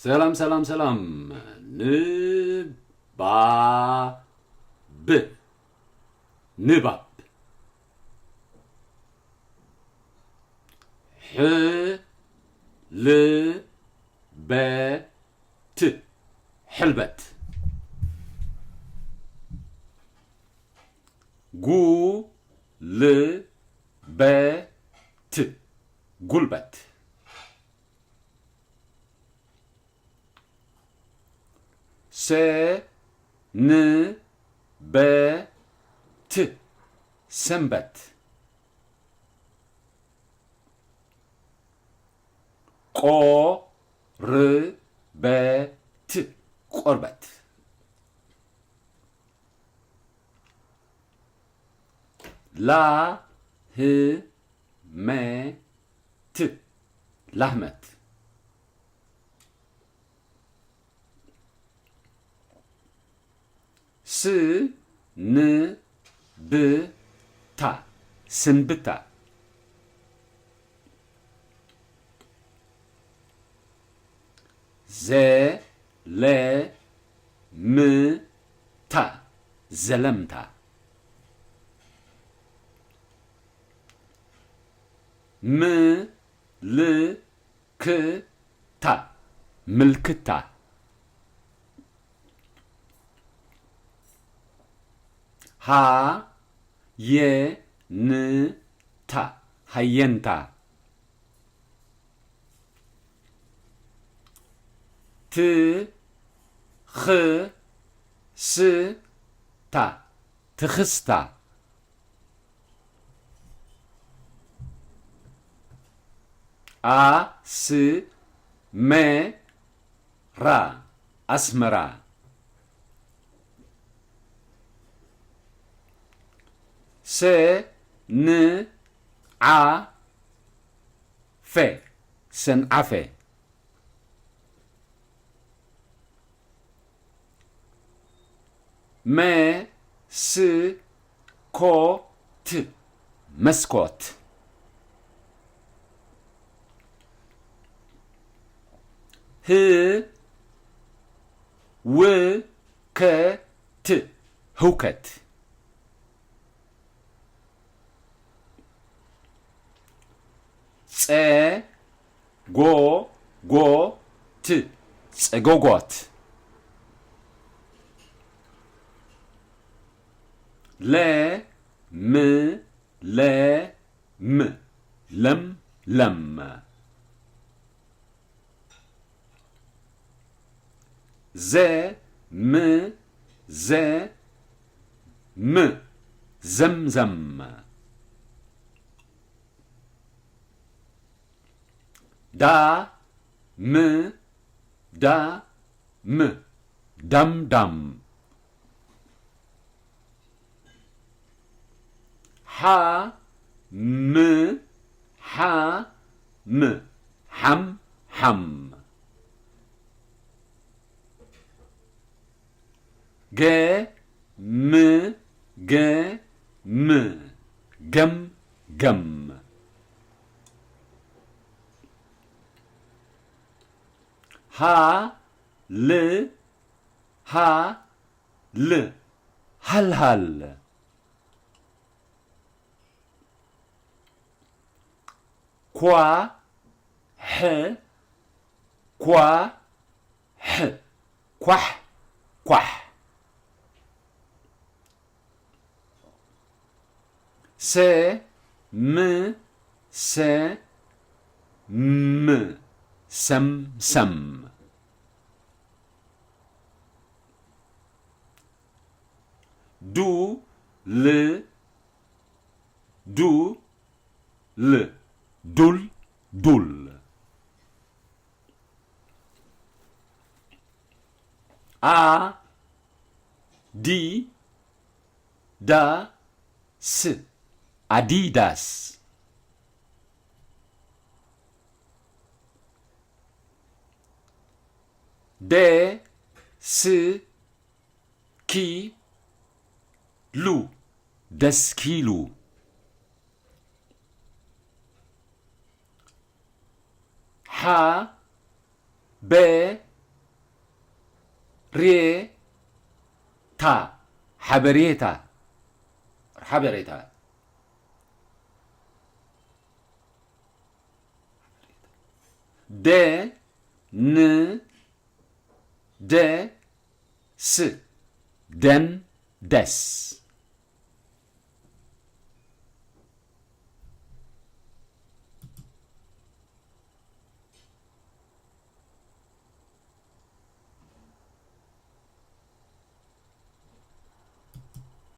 ሰላም ሰላም ሰላም። ንባብ፣ ንባብ። ሕልበት፣ ሕልበት። ጉልበት፣ ጉልበት። ሰንበት፣ ሰንበት። ቆርበት፣ ቆርበት። ላህመት፣ ላህመት። ስንብታ፣ ስንብታ። ዘለምታ፣ ዘለምታ። ምልክታ፣ ምልክታ። ሃየንታ፣ ሃየንታ። ትኽስታ፣ ትኽስታ። ኣስመራ፣ ኣስመራ። ሰንዓፈ፣ ሰንዓፈ። መስኮት፣ መስኮት። ህውከት፣ ህውከት። ጸጎጎት፣ ጸጎጎት። ለምለም፣ ለምለም። ዘምዘም፣ ዘምዘም። ዳምዳም፣ ዳምዳም። ሓምሓም፣ ሓምሓም። ገምገም፣ ገምገም። ሃልሃል፣ ሃልሃል። ኳሕ፣ ኳሕ፣ ኳሕ፣ ኳሕ። ሰምሰም፣ ሰምሰም። ዱል፣ ዱል። ዱል፣ ዱል። ኣዲዳስ፣ ኣዲዳስ። ደስ ኪሉ፣ ደስኪሉ። ሓበሻ፣ ሬታ፣ ሓበሬታ፣ ሓበሬታ። ደ፣ ን፣ ደ፣ ስ፣ ደን፣ ደስ።